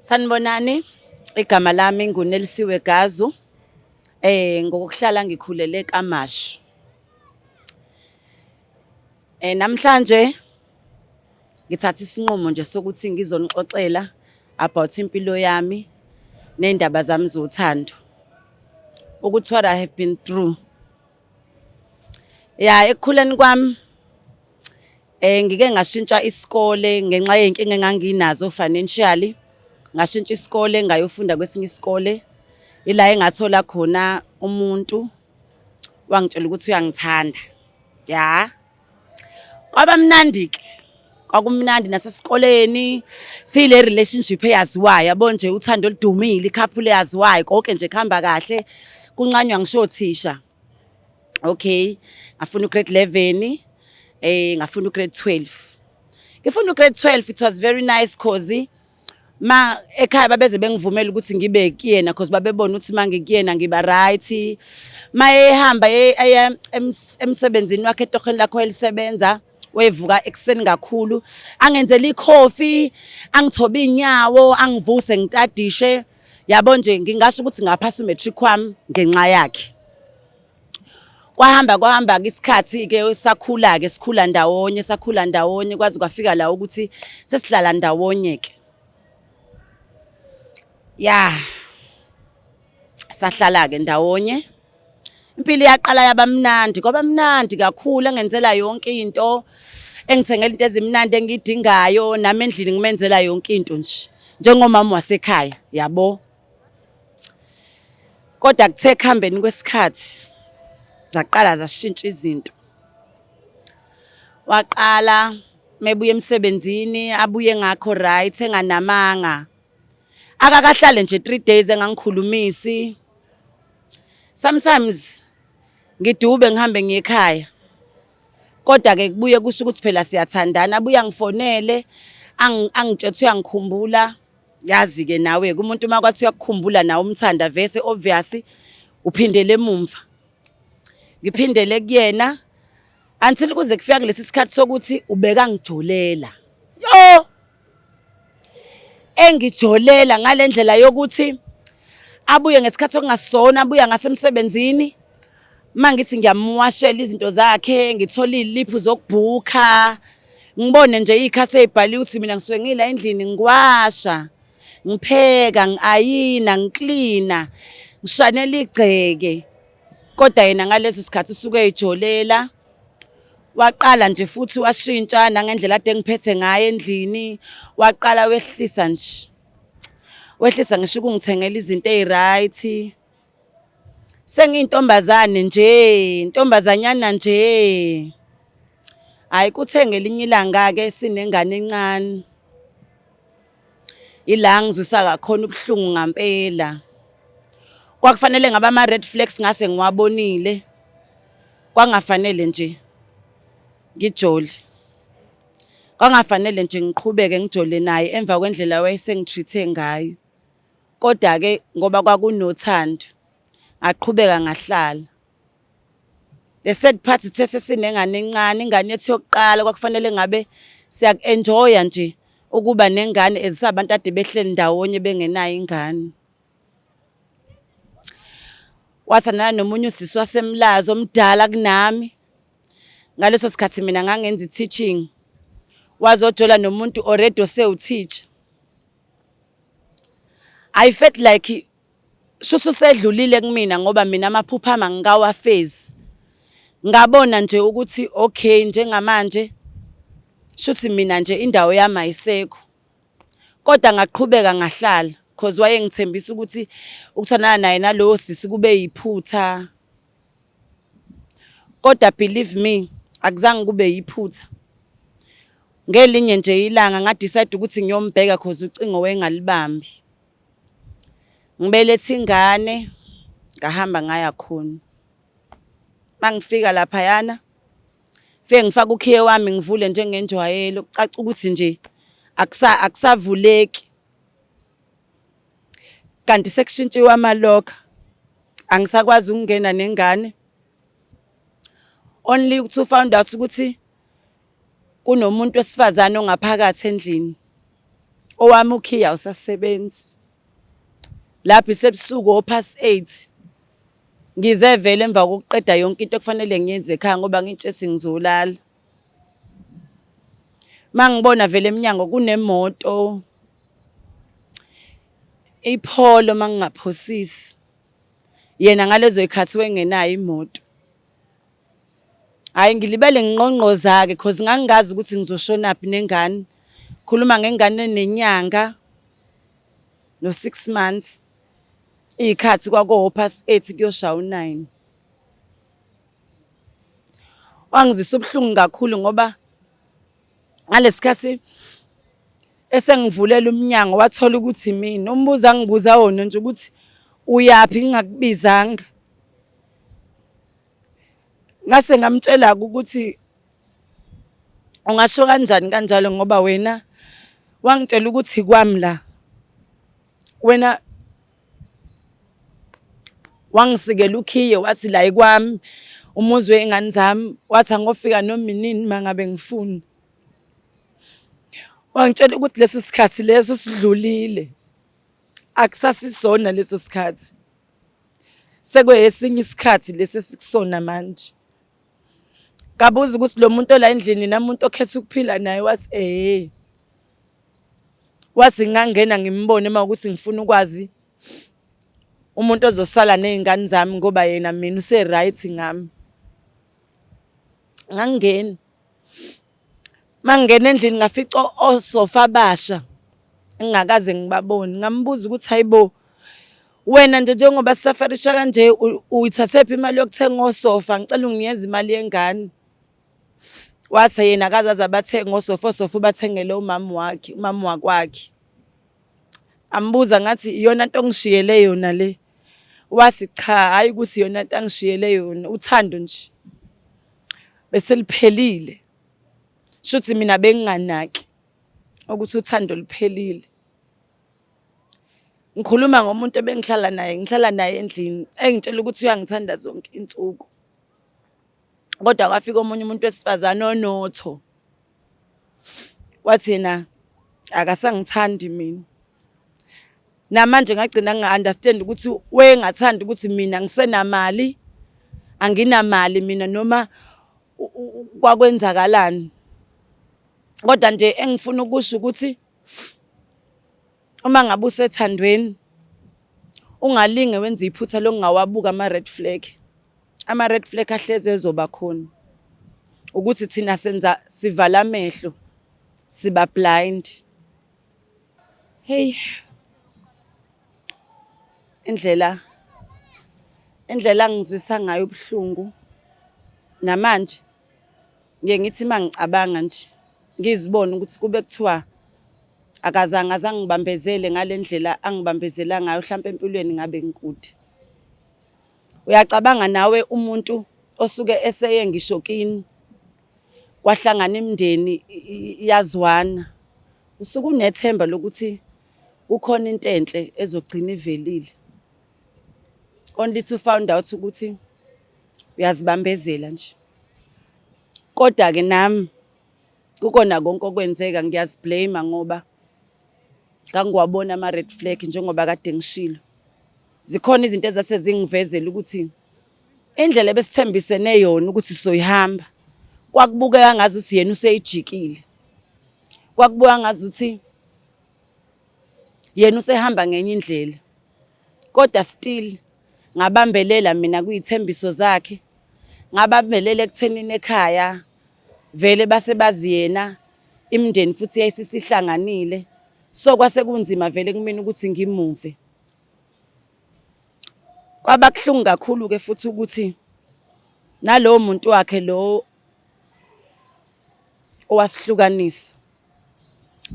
Sanibonani, igama lami nguNelisiwe Gazu. Ngokuhlala ngikhulele KaMashu. Namhlanje ngithatha isinqumo nje sokuthi ngizonixoxela about impilo yami nendaba zami zothando. Ukuthi what I have been through. Ya, ekukhuleni kwami ngike ngashintsha isikole ngenxa yey'nkinga enganginazo financially. Ngashintsha isikole, ngayofunda kwesinye isikole. Ila engathola khona umuntu, wangitshela ukuthi uyangithanda. Ya. Kwaba mnandi-ke. Kwakumnandi nasesikoleni, sile relationship eyaziwayo, yabo nje, uthando oludumile, i-couple eyaziwayo, konke nje kuhamba kahle. Kuncanywa ngisho othisha. Okay, ngafunda u-grade 11, ngafunda u-grade 12. Ngifunda u-grade 12, it was very nice 'cause ma ekhaya babeze bengivumela ukuthi ngibe kuyena, 'cause babebona ukuthi mangikuyena ngiba right. Ma ehamba eya emsebenzini wakhe, etohweni lakho elisebenza, wevuka ekuseni kakhulu, angenzela ikhofi, angithobe inyawo, angivuse, ngitadishe, yabo nje. Ngingasho ukuthi ngaphasa u-matric wami ngenxa yakhe. Kwahamba kwahamba ke isikhathi ke, sakhula ke, sikhula ndawonye, sakhula ndawonye, kwaze kwafika la ukuthi sesihlala ndawonye ke. Ya, sahlala ke ndawonye, impilo yaqala yabamnandi, kwaba mnandi kakhulu, engenzela yonke into, engithengela into ezimnandi engidingayo, nami endlini ngimenzela yonke into nje njengomama wasekhaya, yabo. Kodwa kuthe ekuhambeni kwesikhathi zaqala zashintsha izinto. Waqala mebuya emsebenzini, abuye ngakho right, enganamanga, akakahlale nje 3 days engangikhulumisi. Sometimes ngidube, ngihambe ngiye ekhaya, kodwa ke kubuye kusho ukuthi phela siyathandana, abuye angifonele, angitshela ukuthi uyangikhumbula. Yazi ke nawe umuntu uma kwathi uyakukhumbula, nawe umthanda vese, obvious uphindele emumva. Ngiphindele kuyena until kuze kufika kulesi sikhathi sokuthi ubeka ngijolela, yo, engijolela ngalendlela yokuthi abuye ngesikhathi okungasona, abuya ngasemsebenzini, mangithi ngiyamwashela izinto zakhe, ngithola iziliphu zokubhukha, ngibone nje izikhathi ezibhaliwe ukuthi mina ngisuke ngila endlini, ngiwasha, ngipheka, ngiayina, ngiklina, ngishanela igceke, kodwa yena ngaleso sikhathi usuke eyijolela. Waqala nje futhi washintsha nangendlela ade ngiphethe ngayo endlini, waqala wehlisa nje, wehlisa ngisho ukungithengela izinto ezi-right. Sengiyintombazane nje, intombazanyana nje. Hayi, kuthe ngelinye ilanga-ke sinengane encane, ila ngizwisa kakhona ubuhlungu ngampela. Kwakufanele ngabe ama-red flags ngase ngiwabonile, kwangafanele nje ngijole, kwangafanele nje ngiqhubeke ngijole naye emva kwendlela wayesengitreat-e ngayo. Kodwa-ke ngoba kwakunothando, ngaqhubeka ngahlala. The sad part, ithe sesinengane encane, ingane yethu yokuqala, kwakufanele ngabe siyaku-enjoya nje ukuba nengane ezisabantu ade behleli ndawonye bengenayo ingane. Wathandana nomunye usisi waseMlazi omdala kunami. Ngaleso sikhathi mina ngangenza i-teaching, wazojola nomuntu already osewu-teacher. I felt like shuthi usedlulile kumina, ngoba mina amaphupho ami angikawafezi. Ngabona nje ukuthi okay, njengamanje shuthi mina nje indawo yami ayisekho. Kodwa ngaqhubeka ngahlala 'cause wayengithembisa ukuthi ukuthandana naye nalowo sisi kube yiphutha. Kodwa believe me, akuzange kube yiphutha. Ngelinye nje ilanga nga-decide ukuthi ngiyombheka 'cause ucingo wayengalibambi. Ngibelethe ingane, ngahamba ngaya khona. Mangifika laphayana, fike ngifake ukhiye wami, ngivule njengenjwayelo, kucaca ukuthi nje akusavuleki. Kanti sekushintshiwe ama-locker, angisakwazi ukungena nengane. Only to found out ukuthi kunomuntu wesifazane ongaphakathi endlini. Owami ukhiya awusasebenzi. Lapho isebusuku o-past 8. Ngize vele emva kokuqeda yonke into ekufanele ngiyenze ekhaya ngoba ngitshethi ngizolala. Mangibona vele eminyango kunemoto ipholo mangingaphosisi. Yena ngalezo zikhathi wengenayo imoto. Hhayi ngilibele nginqonqoza-ke cause ngangingazi ukuthi ngizoshonaphi nengane. Khuluma ngengane enenyanga no-6 months. Iy'khathi kwakuwo past 8 kuyoshaya u-9. Wangizwisa ubuhlungu kakhulu ngoba ngalesikhathi esengivulela umnyango wathola ukuthi mina umbuzo angibuza wona nje ukuthi uyaphi ngingakubizanga. Ngase ngamtshela ukuthi ungasho kanjani kanjalo ngoba wena wangitshela ukuthi kwami la. Wena wangisikela ukhiye wathi la ikwami umuzi wey'ngane zami wathi angofika noma inini uma ngabe ngifuna. Wangitshela ukuthi leso sikhathi leso sidlulile, akusasisona leso sikhathi, sekweyesinye isikhathi lesi esikusona manje. Ngabuza ukuthi lo muntu ola endlini namuntu okhetha ukuphila naye wathi ehhe. Wathi ngingangena ngimbone uma ukuthi ngifuna ukwazi umuntu ozosala ney'ngane zami ngoba yena mina use-right ngami. Ngangingena. Mangingena endlini ngafica osofa abasha engingakaze ngibabone. Ngambuza ukuthi hayibo wena nje njengoba sisafarisha kanje uyithathephi imali yokuthenga osofa ngicela unginikeze imali yengane. Wathi yena akaze aze abathenge osofa, osofa ubathengele umama wakhe, umama wakwakhe. Ambuza ngathi iyona nto ongishiyele yona le. Wathi cha, hhayi ukuthi iyona nto angishiyele yona, uthando nje bese liphelile. Shuthi mina benginganaki ukuthi uthando luphelile. Ngikhuluma ngomuntu ebengihlala naye, ngihlala naye endlini engitshela ukuthi uyangithanda zonke insuku. Kodwa kwafika omunye umuntu wesifazane onotho wathi yena akasangithandi mina. Namanje ngagcina nginga-understand ukuthi wayengathandi ukuthi mina ngisenamali, anginamali mina noma kwakwenzakalani. Kodwa nje engifuna ukusho ukuthi uma ngabe usethandweni ungalinge wenze iphutha lokungawabuka ama-red flag. Ama-red flag ahlezi ezoba khona ukuthi thina senza sivala amehlo siba blind. Hey, indlela indlela angizwisa ngayo ubuhlungu namanje ngiye ngithi uma ngicabanga nje ngizibone ukuthi kube kuthiwa akazange azangibambezele ngale ndlela angibambezela ngayo hlampe empilweni ngabe ngikude. Uyacabanga nawe umuntu osuke eseye ngisho kini kwahlangana imindeni iyazwana usuke unethemba lokuthi kukhona into enhle ezogcina ivelile only to found out ukuthi uyazibambezela nje. Kodwa-ke nami kukona konke okwenzeka ngiyaziblame ngoba ngangiwabona ama-red flag njengoba kade ngishilo. Zikhona izinto ezase zingivezela ukuthi indlela ebesithembisene yona ukuthi soyihamba kwakubukeka ngazuthi yena useyijikile. Kwakubuka ngazuthi yena usehamba ngenye indlela. Kodwa still ngabambelela mina kuyithembiso zakhe. Ngabambelela ekuthenini ekhaya vele base bazi yena imindeni futhi yayisisihlanganile. So kwase kunzima vele kumina ukuthi ngimuve. Kwaba kuhlungu kakhulu ke futhi ukuthi nalowo muntu wakhe lo owasihlukanisa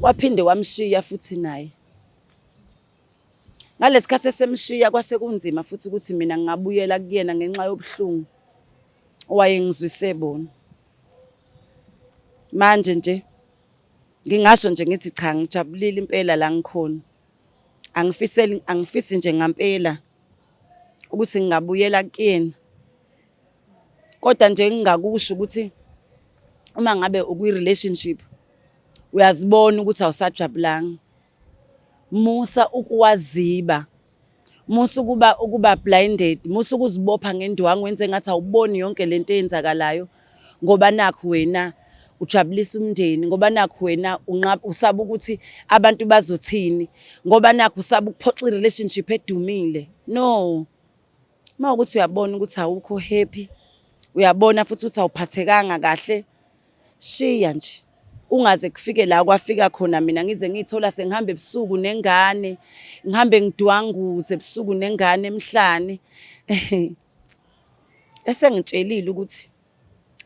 waphinde wamshiya futhi naye. Ngalesikhathi esemshiya kwase kunzima futhi ukuthi mina ngingabuyela kuyena ngenxa yobuhlungu owayengizwise bona. Manje nje ngingasho nje ngithi cha ngijabulile impela la ngikhona. Angifiseli angifisi nje ngampela ukuthi ngingabuyela kuyena. Kodwa nje engingakusho ukuthi uma ngabe ukwi-relationship uyazibona ukuthi awusajabulanga. Musa ukuwaziba. Musa ukuba blinded, musa ukuzibopha ngendwangu wenze ngathi awuboni yonke lento eyenzakalayo ngoba nakhu wena ujabulisa umndeni, ngoba nakhu wena unqaba usaba ukuthi abantu bazothini, ngoba nakhu usaba ukuphoxa i-relationship edumile. No. Uma ukuthi uyabona ukuthi awukho happy, uyabona futhi ukuthi awuphathekanga kahle, shiya nje. Ungaze kufike la kwafika khona mina ngize ngiyithola sengihamba ebusuku nengane, ngihambe ngidwanguze ebusuku nengane emhlane. Esengitshelile ukuthi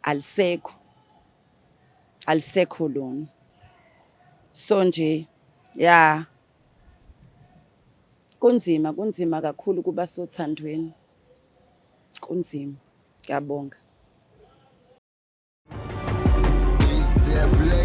alisekho. Alisekho lona. So nje ya kunzima, kunzima kakhulu kuba sothandweni. Kunzima. Ngiyabonga. Is there